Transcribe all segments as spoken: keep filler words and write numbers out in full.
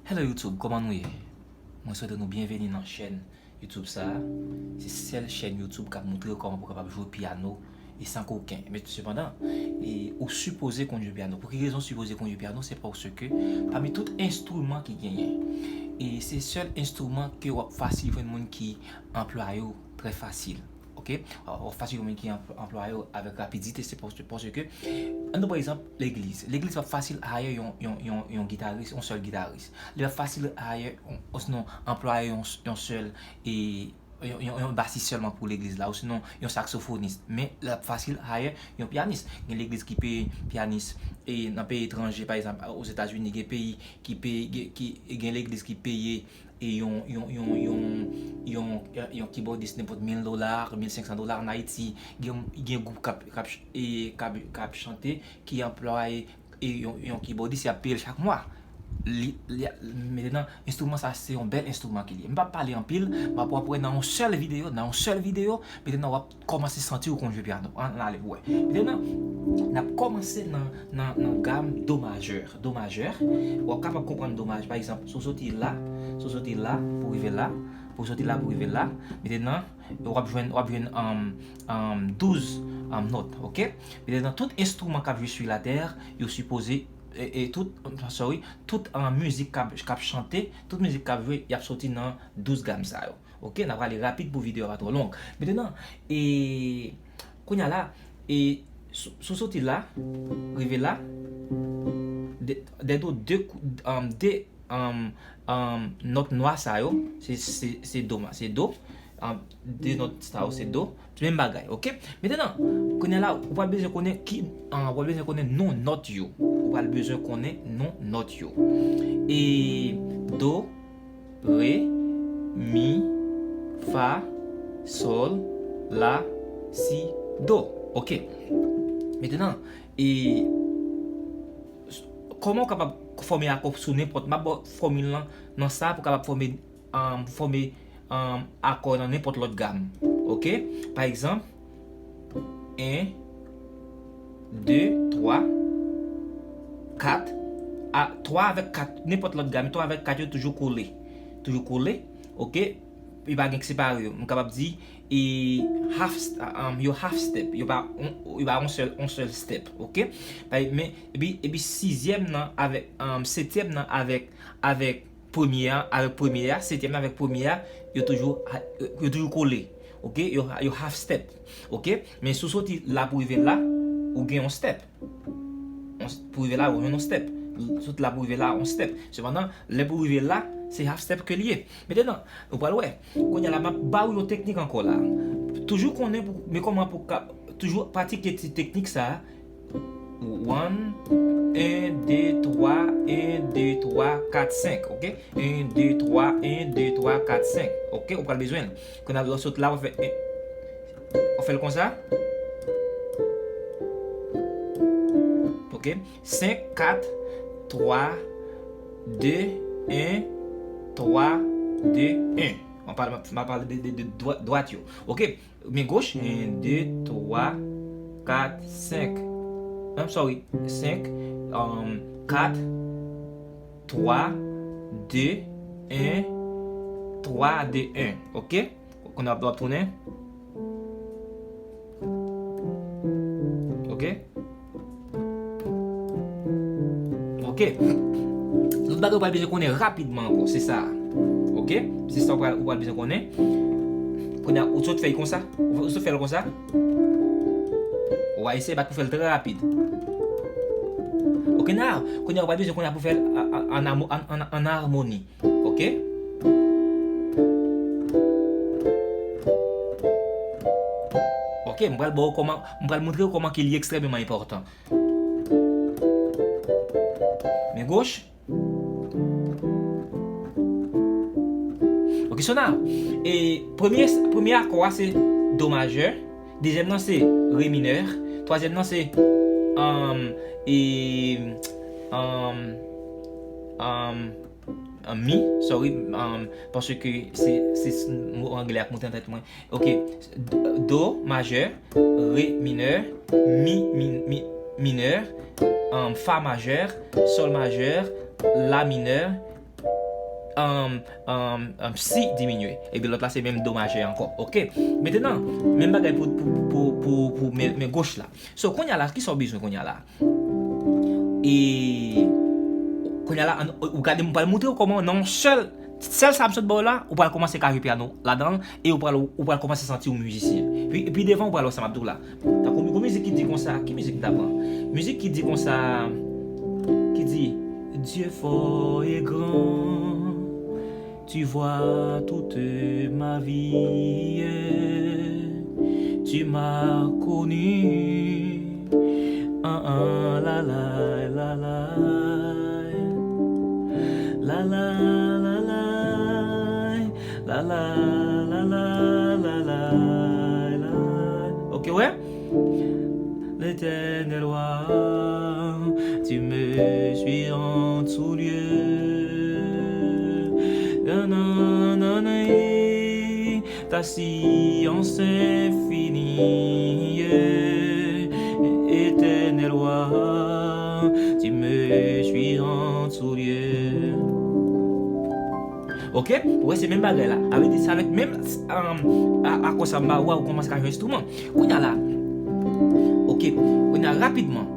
Hello YouTube, kòman nou ye? Mwen swete nou byenveni nan chèn YouTube sa a. Se sèl chèn YouTube k ap montre w kòman pou w kapab jwe pyano e san koken. Men sepandan, e, ou sipoze konn jwe pyano. Pou ki rezon w sipoze konn jwe pyano? Se paske pami tout enstriman ki genyen, e se sèl enstriman ke w ap fasil jwenn moun ki anplwaye w trè fasil. Ok? W ap fasil jwenn moun ki anpl-, anplwaye w avèk rapidite, se paske, paske, ann nou pran egzanp, legliz. Legliz p ap fasil hire yon, yon, yon, yon gitaris, yon sèl gitaris. Li p ap fasil hire, yon, osinon anplwaye yon, yon sèl, e, yon, yon, yon basis sèlman pou legliz la, osinon yon saksofonis. Men, l ap fasil hire yon pyanis. Gen legliz ki peye pyanis, e, nan peyi etranje, pa egzanp, Ozetazini, gen peyi ki peye, gen, ki, gen legliz ki peye e yon, yon, yon, yon, yon, yon kibòdis nenpòt mil dola, mil senk san dola ann Ayiti. Gen, gen gwoup k ap, k ap ch-, e, k ap, k ap chante, ki anplwaye, e, yon, yon kibòdis, y ap peye l chak mwa. Li, li, mentnan, enstriman sa se yon bèl enstriman ke li ye. M p ap pale anpil, m ap, w ap wè nan yon sèl videyo, nan yon sèl videyo, mentnan w ap kòmanse santi w konn jwe pyano. Ann ale pou wè. Mentnan, n ap kòmanse nan, nan, nan gam do majè. Do majè, w ap kapab konprann do majè. Pa egzanp, si w soti la, si w soti la pou rive la, pou w soti la pou rive la, mentnan, w ap jwenn, w ap jwenn, um, um, douz, um, nòt, ok? Mentnan, tout enstriman k ap jwe sou latè, yo sipoze, e, e tout, sorry, tout, um, mizik k ap, k ap chante, tout mizik k ap jwe, y ap soti nan douz gam sa yo. Ok, n ap prale rapid pou videyo a pa twò long. Mentnan, e, kounye a la, e, si, si w soti la, rive la, de, de do, de kou, um, de, um, um, nòt nwa sa yo, se, se, se do ma, se do, um, de nòt sa yo, se do, se menm bagay, ok? Mentnan, kounye a la, ou pral bezwen konnen ki, um, ou pral bezwen konnen non nòt yo. Ou pral bezwen konnen non nòt yo. E do, re, mi, fa, sòl, la, si, do. Ok. Mentnan, e, s-, kòman w kapab fòme akò sou nenpòt, m ap ba w fòmil lan nan sa pou w kapab fòme, um, pou fòme, um, akò nan nenpòt lòt gam. Ok? Pa egzanp, en, de, twa, kat. A, twa avèk kat, nenpòt lòt gam, twa avèk kat yo toujou kole. Toujou kole, ok? Yo pa gen k separe yo. M kapab di, e, half st-, um, yo half step. Yo pa on, yo pa on sèl, on sèl step, ok? Pa, men, epi, epi sizyèm nan avèk, um, setyèm nan avèk, avèk premye a, avèk premye a, setyèm nan avèk premye a, yo toujou, yo toujou kole. Ok? Yo, yo half step. Ok? Men si w soti la pou rive la, ou gen yon step. On s-, pou rive la, ou jwenn yon step. Soti la pou rive la, yon step. Sepandan, lè pou rive la, se half step ke li ye. Mentnan, nou pral wè. Kounye a la, m ap ba w yon teknik ankò la. Toujou konnen pou, men kòman pou ka, toujou pratike ti teknik sa a. One, en, de, twa, en, de, twa, kat, senk, ok? En, de, twa, en, de, twa, kat, senk, ok? Ou pral bezwen l. Kounye a, lè w sot la, w fè en, w fè l konsa. Ok? Senk, kat, twa, de, en, twa, de, en. M ap pale, m ap pale de, de, de dwa-, dwat yo. Ok? Men goch, en, de, twa, kat, senk. I'm sorry, senk, um, kat, twa, de, en, twa, de, en. Ok? Kounye a w ap tounen. Ok? Ok. Lòt bagay ou pral bezwen konnen rapidman ankò, se sa a. Ok? Se sa ou pral, ou pral bezwen konnen. Kounye a, ou sot fè l konsa. Ou sot fè l konsa. Ou a eseye bat pou fè l trè rapid. Ok, now, kounye a, ou pral bezwen kounye a pou fè l a, a, an amo-, an, an, an amoni. Ok? Ok, m pral ba w kòman, m pral montre w kòman ke li ekstrèmeman enpòtan. Men goch. Ok, so now, e premye, premye akò a se do majè, dezyèm nan se re minè, twazyèm nan se, um, e, um, um, um, mi, sorry, um, paske se, se s-, mo anglè a k monte nan tèt mwen. Ok, d-, do majè, re minè, mi, mi, mi, minè, um, fa majè, sòl majè, la minè, um, um, um, si diminye. Epi lòt la se menm do majè ankò. Oke? Mentenan, menm bagay pou, pou, pou, pou, pou men, men goch la. So, kounye a la, kisa w bezwen kounye a la? E kounye a la, ann, ou gade, m pral montre w kòman nan yon sèl, sèl sa m sot ba w la, ou pral kòmanse ka jwe pyano ladan l, e ou pral, ou pral kòmanse santi w mizisyen. Pi, pi devan, ou pral wè sa m ap di w la. Tankou, gon mizik ki di konsa, ki mizik m ta pran? Mizik ki di konsa, ki di, Dieu fort et grand, tu vois toute ma vie, tu m'as connu. Ah, ah, la, la, la, la. La, la, la, la. La, la, la, la, la, la, la. Ok, ouais. L'Éternel roi, tu me suis en tout lieu. Nananana, ta science infinie, Éternel roi, tu me suis en tout lieu. Ok? Ou wè, se menm bagay la. Sa vle di, se avèk menm, um, a, akò sa m ba ou a, ou kòmanse ka jwe enstriman. Kounye a la. Ok. Kounye a, rapidman.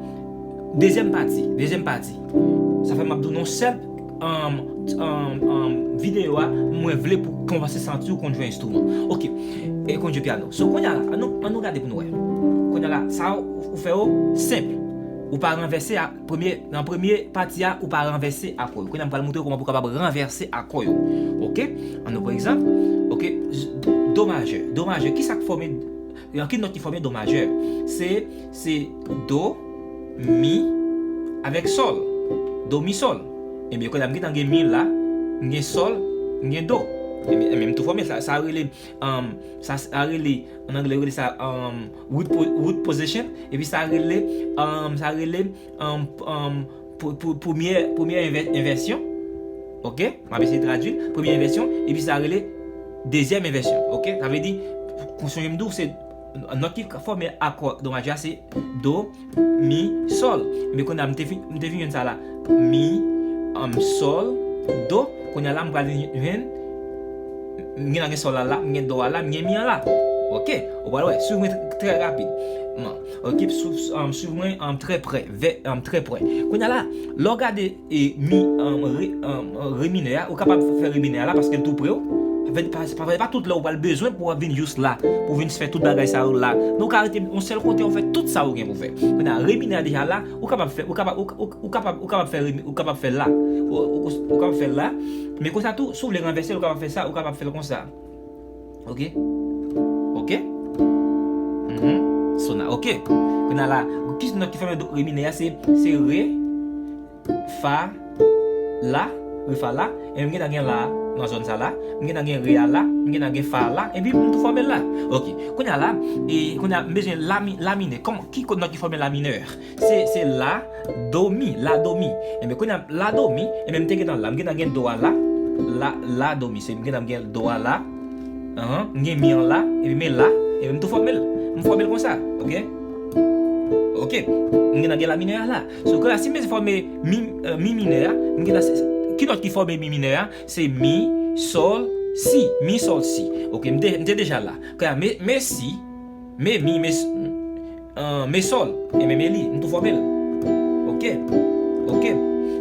Dezyèm pati. Dezyèm pati. Sa fè m ap di w nan sèl, um, um, um, videyo a, mwen vle pou kòmanse santi w konn jwe enstriman. Ok. E konn jwe pyano. So, kounye a la, ann nou, ann nou gade pou nou wè. Kounye a la, sa ou, ou fè yo senp. Ou pa ranvèse a, premye, nan premye pati a, ou pa ranvèse akò yo. Kounye a, m pral montre w kòman pou w kapab ranvèse akò yo. Ok? Ann nou pran egzanp. Ok? Do majè. Do majè. Kisa k fòme, ki nòt ki fòme do majè? Se, se do, mi, avèk sòl. Do, mi, sòl. Ebyen, kounye a, m gentan gen mi la, m gen sòl, m gen do. Ebyen, ebyen, m tou fòme sa, sa rele, um, sa, sa rele, an anglè, yo rele sa, um, root po-, root position. Epi sa rele, um, sa rele, um, um, pou, pou, premye, premye envè-, envèsyon. Ok? M ap eseye tradui l. Premye envèsyon. Epi sa rele dezyèm envèsyon. Ok? Sa vle di, pou sonje m di w, se nòt ki fòme akò do majè a, se do, mi, sòl. Men kounye a, m te fin, m te fin jwenn sa la. Mi, um, sòl, do. Kounye a la, m pral vin jwenn, m gen, gen sòl la la, m gen do a la, m gen mi an la. Ok? Ou pral wè, swiv mwen trè, trè rapid. Man, ok, swiv, um, swiv mwen, um, trè prè, vè, um, trè prè. Kounye a la, lè w gade e mi, um, re, um, re minè a, ou kapab fè re minè a la paske l tou pre w. Fè, pa, pa, pa tout lè ou pral bezwen pou w ap vin jis la, pou w vin fè tout bagay sa yo la. Men ou ka rete yon sèl kote, ou fè tout sa ou gen pou fè. Kounye a, re minè a deja la, ou kapab fè, ou kapab, ou, ou, ou kapab, ou kapab fè re mi, ou kapab fè l la. Ou, ou, ou kapab fè l la. Men konsa tou, si w vle ranvèse l, ou kapab fè sa, ou kapab fè l konsa. Ok? Ok? Mhm. Sona, ok. Kounye a la, ki nòt ki fòme do, re minè a, se, se re, fa, la, re, fa, la, e m gentan gen la nan zòn sa la, m gentan gen re a la, m gentan gen fa a la, epi m tou fòme l la. Ok, kounye a la, e kounye a m bezwen la mi-, la minè. Kòman, ki nòt ki fòme la minè? Se, se la, do, mi, la, do, mi. Ebyen, kounye a, la, do, mi, ebyen, m te gentan la, m gentan gen do a la, la, la, do, mi, se m gentan gen do a la, Ahan, m gen mi an la, epi men la, epi m tou fòme l. M fòme l konsa, ok? Ok, m gen nan gen la minè a la. So, kounye a, si m bezwen fòme mi, euh, mi minè a, m gen la, se, ki nòt ki fòme mi minè a? Se mi, sòl, si. Mi, sòl, si. Ok, m te, m te deja la. Kounye a, men, men si, men mi, men, euh, men sòl, e men, men li, m tou fòme l. Ok, ok.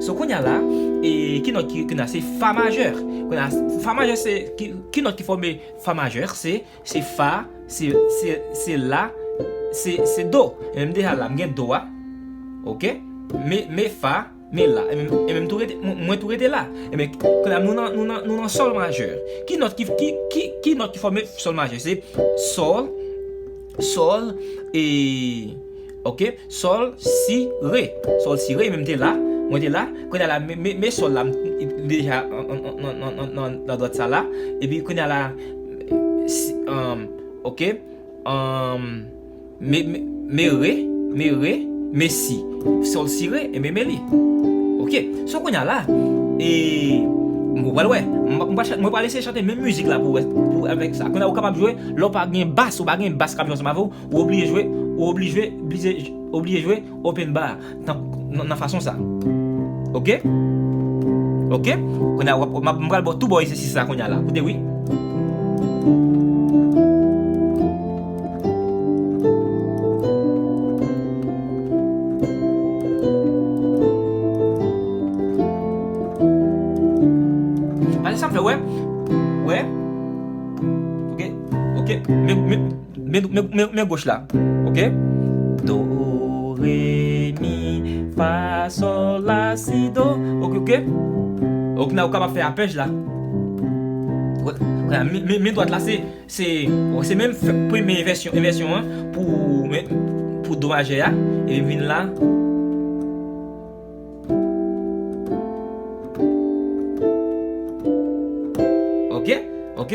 So, kounye a la, e ki nòt ki, ki nan, se fa majè. Kounye a, fa majè, se ki, ki nòt ki fòme fa majè, se, se fa, se, se, se la, se, se do. E men m deja la, m gen do a. Ok? Men, men fa, men la. E men, e men m tou rete, mwen, mwen tou rete la. E men, kounye a nou nan, nou nan, nou nan sòl majè. Ki nòt ki, ki, ki, ki nòt ki fòme sòl majè? Se sòl, sòl, e, ok? Sòl, si, re. Sòl, si, re, men m te la. Mwen te la. Kounye a la, men, men, men sòl la, m, deja, an, an, nan dwat sa la. Epi kounye a la, si, um, ok? Um, men, men, men re, men re, men si. Sòl, si, re, e men, men li. Ok? So kounye a la, e, mwen pral wè. Mwen, mwen pral ch-, mwen pral eseye chante menm mizik la pou wè, pou, avèk sa. Kounye a ou kapab jwe, lè w pa gen bas, ou pa gen bas k ap jwe ansanm avè w, ou oblije jwe, ou oblije, oblije, oblije jwe open bar nan, nan, nan fason sa. Ok? Ok? Kounye a, w ap, m ap, m pral ba w tou bò egzèsis la kounye a la. Koute, wi. Gade sa m fè, wè. Wè. Ok. Ok. Men, men, men, men, men, men goch la. Ok. Do, re, mi, fa, sol, la, si, do. Ok, ok. Ok, la, ou kapab fè apèj la. Wè, wè, men, men, men dwat la, se, se, se menm fè, premye envèsyon, envèsyon an pou, men, pou do majè a, epi vin la. Ok, ok.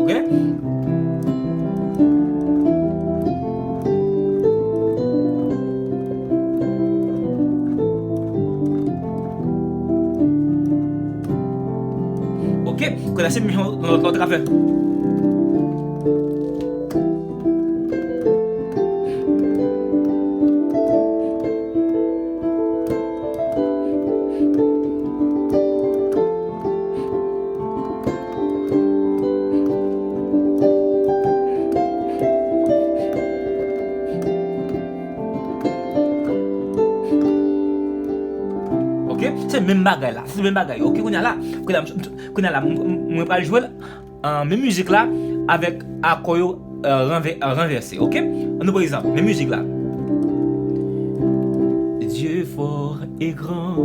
Ok. Ok, kounye a se menm jan lòt, lòt ka fè. Ok, se menm bagay la, se menm bagay. Ok, kounye a la, kounye a la, m- m- kounye a la, m- m- mwen pral jwe l, euh, menm mizik la avèk akò yo, euh, ranvè- euh, ranvèse. Ok, ann nou pran egzanp, menm mizik la. Dieu fort et grand,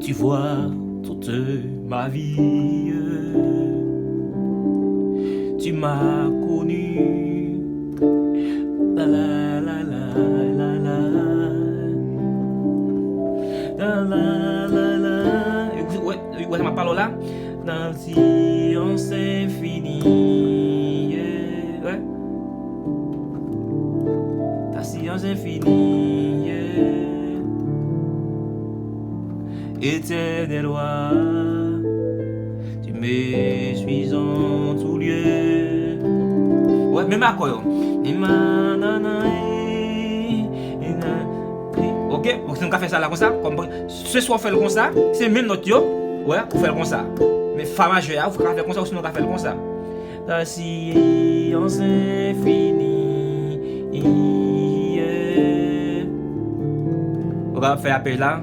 tu vois toute ma vie. Tu m'as connu. La, la, la, la, la, la. La, la, la, la. Ou wè, ou wè sa m ap pale w la? Dans silence infini. Yeah. Ouais. Ta silence infini, yeah. Éternel roi, tu me suis en tout lieu. Ouais, menm akò yo. Ni ma na na e, e na, e. Ok, bon, si nou ka fè sa la konsa, kòm se swa w fè l konsa, se menm nòt yo, ouais, ou fè l konsa. Men fa majè a, ou ka fè l konsa, ou sinon ou ka fè l konsa. La silence infini. Ou ka fè apèl la.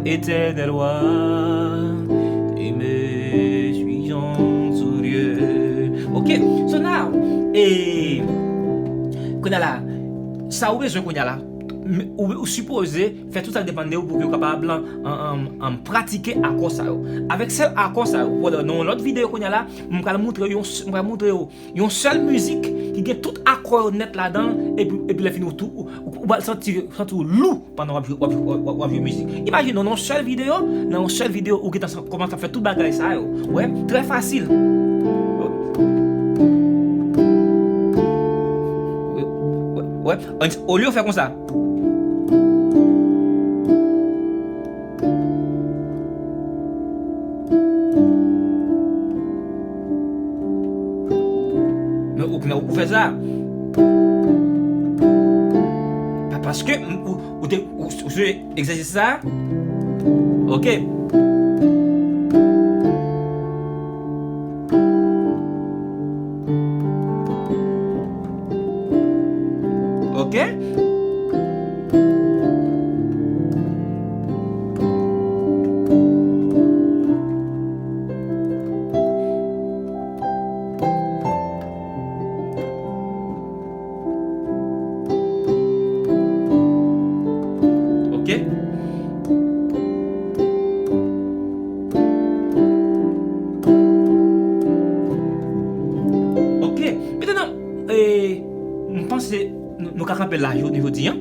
Éternel roi, tu me suis en tout lieu. Ok, so now, e, kounye a la, sa ou bezwen kounye a la, ou, ou sipoze fè tout sa k depann de ou pou ke ou kapab an, an, an, an pratike akò sa yo. Avèk sèl akò sa yo, pandan nan yon lòt videyo kounye a la, m pral montre yon, m pral montre yo yon sèl mizik ki gen tout akò yo nèt ladan l, epi, epi lè fini ou tou, ou, ou, ou pral santi, santi w lou pandan w ap jwe, w ap, w ap, w ap jwe mizik. Imajine w nan yon sèl videyo, nan yon sèl videyo, ou gentan sa- kòmanse ap fè tout bagay sa yo. Wè, trè fasil. Wè, wè, wè. Olye w fè konsa. Men ou, men ou fè sa. Pa- Paske m- ou, ou te ou, ou se egzèsis sa. Ok. Ok. Ok. Ok. Mentnan, e, m panse nou, nou ka kanpe la jodi, jodi a,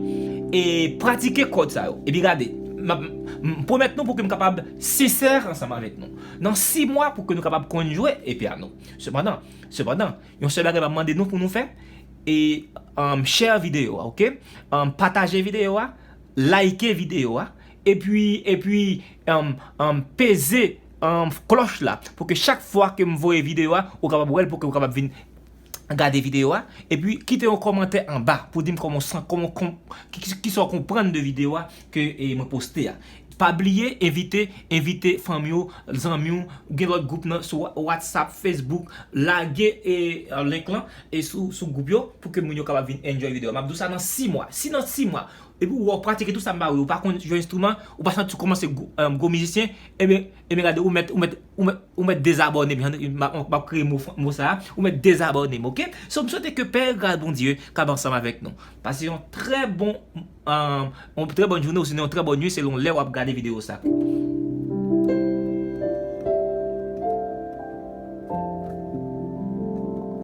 e pratike kòd sa yo. Epi gade, m ap- m pwomèt nou pou ke m kapab sensè ansanm avèk nou. Nan sis mwa pou ke nou kapab konn jwe e pyano. Sepandan, sepandan, yon sèl bagay m ap mande nou pou nou fè, e, um, share videyo a, ok? Um, pataje videyo a, like videyo a, epi, epi, um, um, peze um, klòch la, pou ke chak fwa ke m voye videyo a, ou kapab wè l, pou ke ou kapab vin gade videyo a, epi kite yon kòmantè anba pou di m kòman w san-, kòman w kon-, ki, ki, ki sa w konprann de videyo a ke, e, mwen poste a. Pa bliye, envite, envite fanmi w, zanmi w, gen lòt gwoup nan, sou Wa-, WhatsApp, Facebook, lage, e, link lan, e sou, sou gwoup yo, pou ke moun yo kapab vin enjoy videyo a. M ap di w sa nan sis mwa. Si nan sis mwa, epi ou wè w pratike tout sa m ba w yo, ou pa konn jwe enstriman, ou pa santi w kòmanse gwo, um, gwo mizisyen, ebyen, ebyen gade, ou mèt, ou mèt, ou mèt, ou mèt dezabòne m, jan m, m, m ap kreye mo, mo sa a, ou mèt dezabòne m, oke? So, m swete ke Pè Gras Bondye kab ansanm avèk nou. Pase yon trè bon, um, yon trè bòn jounen, ou sinon yon trè bòn nuit, selon lè w ap gade videyo sa.